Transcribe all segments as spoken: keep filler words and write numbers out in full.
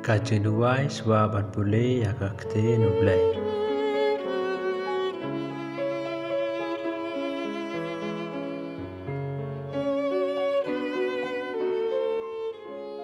Ka jingduwai shwa ban pule ïa ka ktien U Blei.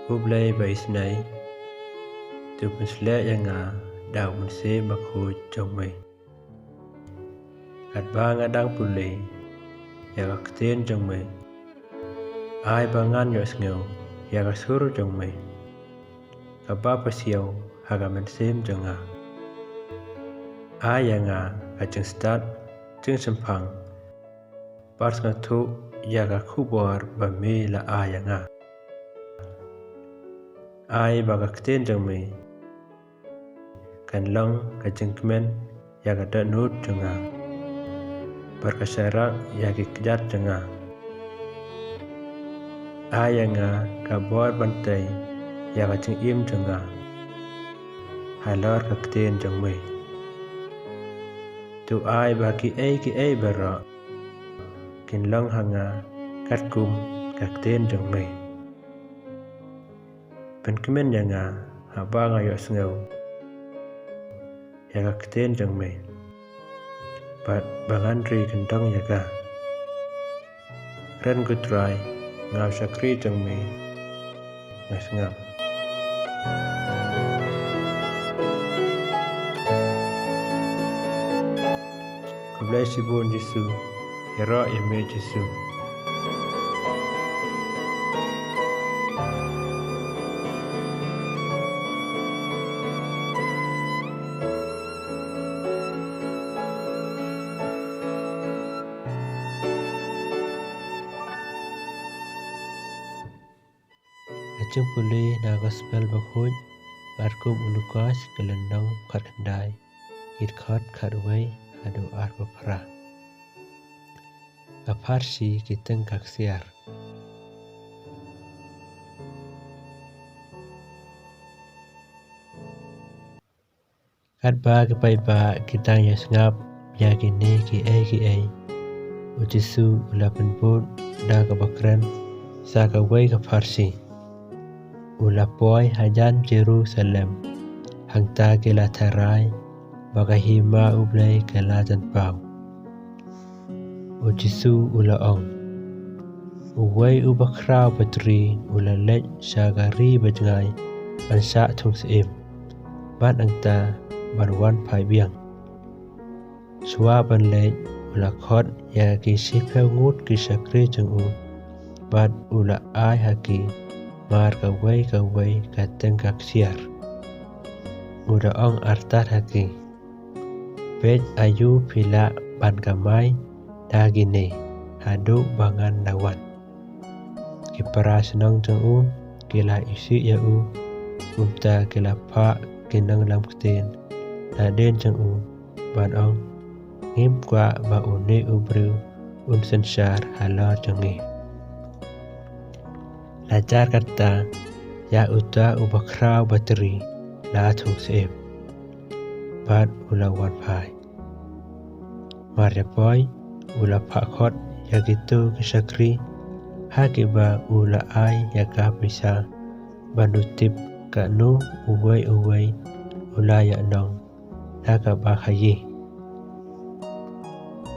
U Blei ba isynei, to pynsleh ïa nga da u Mynsiem Bakhuid jong me. Katba nga dang pule ïa ka ktien jong me, ai ba ngan ïohsngew ïa ka sur jong me, kaba pasiaw ha ka mynsiem jong nga. Ai ïa nga ka jingstad jingshemphang, bad sngewthuh ïa ka khubor ba me la ai ïa nga. Ai ba ka ktien jong me kan long ka jingkmen ïa ka dohnud jong nga, bad ka sharak ïa ki kjat jong nga. Ai ïa nga ka bor ban tei ïa ka jingim jong nga halor ka ktien jong me. To ai ba kiei kiei baroh kin long ha nga katkum ka ktien jong me. Pynkmen ïa nga haba nga ïohsngew ïa ka ktien jong me, bad ba ngan ri kyndong ïa ka. Kren, ko Trai, nga u shakri jong me, nga sngap. Khublei shibun Jisu, ïaroh ïa me Jisu. Ka jingpule na Gospel Bakhuid katkum u Lukas, ka lynnong khatkhyndai, ki dkhot khatwei haduh arphew phra. Ka pharshi ki tyngka ksiar. Katba ki paidbah ki dang ïasngap ïa kine kiei kiei, u Jisu u la pynbud da kaba kren sha kawei ka pharshi. U la poi hajan Jerusalem, hangta ki la tharai ba ka hima U Blei ka la jan paw. U Jisu u la ong, uwei u bakhraw batri u la leit sha ka ri bajngai ban shah thung syiem, bad nangta ban wan phai biang. Shuwa ban leit, u la khot ïa ki shiphew ngut ki shakri jong u, bad u la ai ha ki mar kawei kawei ka tyngka ksiar. U da ong artat ha ki, peit aïu phi lah ban kamai da kine haduh ba ngan da wan. Ki para shnong jong u ki la isih ïa u, kumta ki la phah ki nonglam ktien nadien jong u, ban ong, ngim kwah ba une u briew un synshar halor jong ngi. La jar katta, ïa uta u bakhraw batri la thung syiem, bad u la wan phai. Mar ïa poi, u la phah khot ïa kito ki shakri, ha kiba u la ai ïa ka pisa, ban u tip kano uwei uwei u la ïaid nong da kaba khaïi.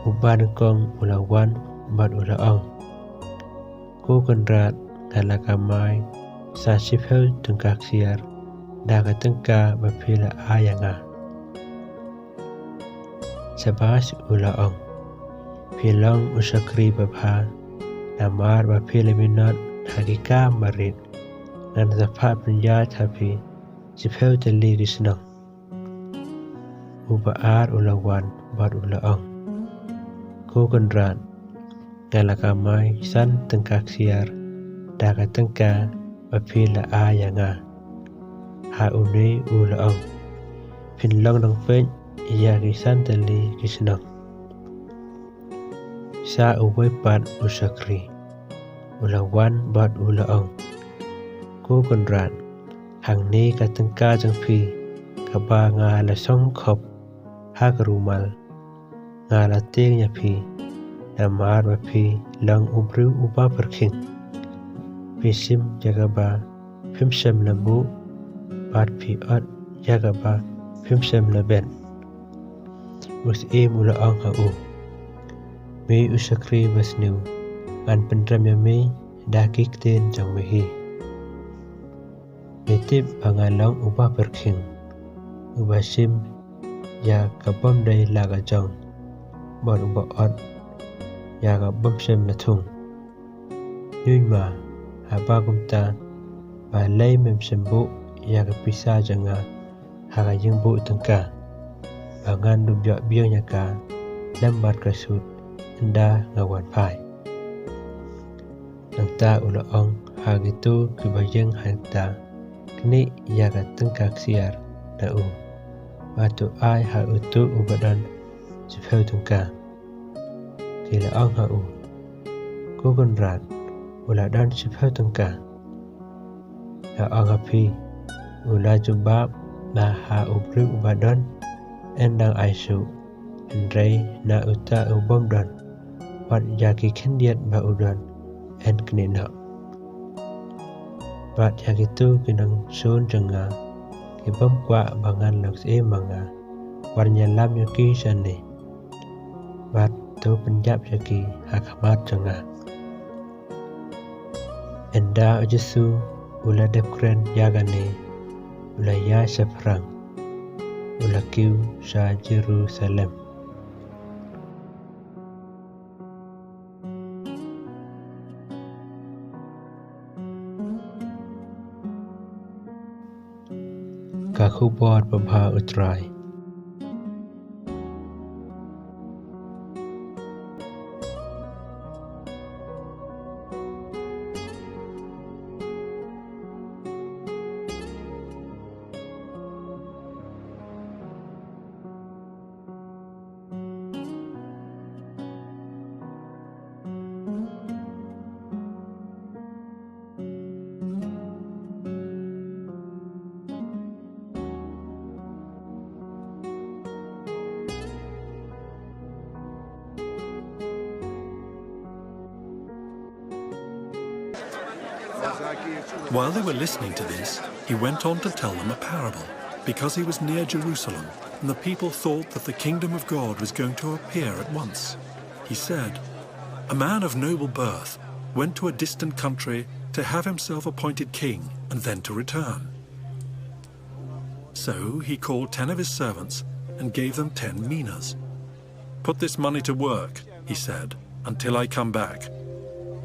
U banyngkong u la wan bad u la ong, ko Kynrad, nga la kamai sa shiphew tyngka ksiar da ka tyngka ba phi la ai ïa nga. Shabash, u la ong, phi long u shakri babha, namar ba phi la minot ha ki kam barit, ngan sa phah pynïaid ha phi shiphew tylli ki shnong. U ba ar u la wan bad u la ong, ko Kynrad, nga la kamai san tyngka ksiar da ka tyngka ba phi la ai ïa nga. Ha une u la ong, phin long nongpeit ïa ki san tylli ki shnong. Sa uwei pat u shakri u la wan bad u la ong, ko Kynrad, hangne ka tyngka jong phi kaba nga la shong khop ha ka rumal, nga la tieng ïa phi, namar ba phi long u briew uba pyrkhing. Phi shim ïa kaba phim shym la buh, bad phi ot ïa kaba phim shym la bet. U syiem u la ong ha u, me u shakri basniew, ngan pynrem ïa me da ki ktien jong me hi. Me tip ba nga long uba pyrkhing, uba shim ïa ka bym dei la ka jong, bad uba ot ïa ka bym shym la thung. Ngi ma, haba kumta, balei mem shym buh ïa ka pisa jong nga ha ka ïingbuh tyngka, ba ngan dup ïoh biang ïa ka lem bad ka sut ynda nga wan phai. Nangta u la ong ha kito kiba ïeng hangta, knieh ïa ka tyngka ksiar na u, bad to ai ha uto uba don shiphew tyngka. Ki la ong ha u, ko Kynrad, u la don shiphew tyngka. Nga ong ha phi, u la jubab na ha u briew uba don, yn dang ai shuh, hynrei na uta u bym don, wat ïa ki khyndiat ba u don, yn knieh noh. Bad ïa kito ki nongshun jong nga, ki bym kwah ba ngan long syiem ma nga, wat ïalam ïa ki shane, bad to pynïap ïa ki ha khmat jong nga. Ynda u Jisu u la dep kren ïa kane, u la ïaid shaphrang, u la kiew sha Jerusalem. Ka khubor babha u Trai. While they were listening to this, he went on to tell them a parable, because he was near Jerusalem, and the people thought that the kingdom of God was going to appear at once. He said, "A man of noble birth went to a distant country to have himself appointed king and then to return. So he called ten of his servants and gave them ten minas. 'Put this money to work,' he said, 'until I come back.'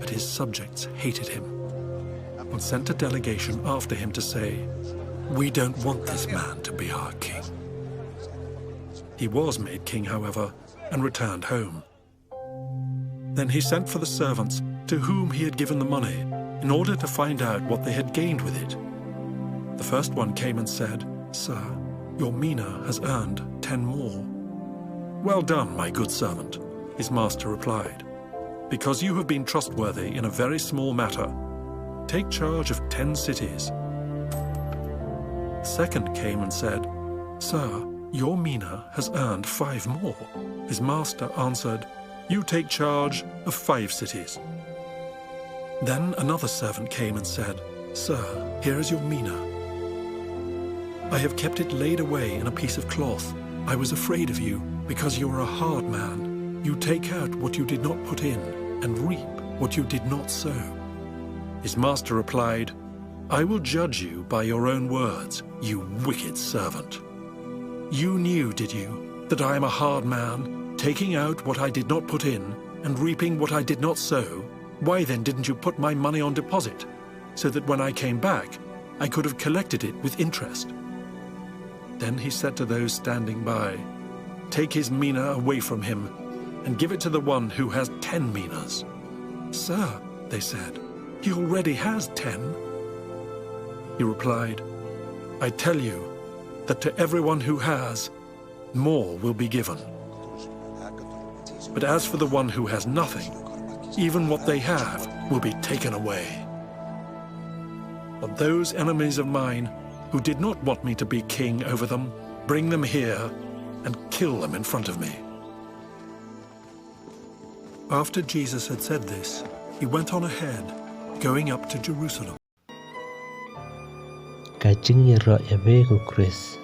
But his subjects hated him and sent a delegation after him to say, 'We don't want this man to be our king.' He was made king, however, and returned home. Then he sent for the servants to whom he had given the money, in order to find out what they had gained with it. The first one came and said, 'Sir, your mina has earned ten more.' 'Well done, my good servant,' his master replied. 'Because you have been trustworthy in a very small matter, take charge of ten cities.' The second came and said, 'Sir, your mina has earned five more.' His master answered, 'You take charge of five cities.' Then another servant came and said, 'Sir, here is your mina. I have kept it laid away in a piece of cloth. I was afraid of you, because you are a hard man. You take out what you did not put in, and reap what you did not sow.' His master replied, 'I will judge you by your own words, you wicked servant. You knew, did you, that I am a hard man, taking out what I did not put in, and reaping what I did not sow? Why then didn't you put my money on deposit, so that when I came back, I could have collected it with interest?' Then he said to those standing by, 'Take his mina away from him, and give it to the one who has ten minas.' 'Sir,' they said, 'he already has ten.' He replied, 'I tell you that to everyone who has, more will be given. But as for the one who has nothing, even what they have will be taken away. But those enemies of mine who did not want me to be king over them, bring them here and kill them in front of me.'" After Jesus had said this, he went on ahead, going up to Jerusalem. Ka jingïaroh ïa me ko Khrist.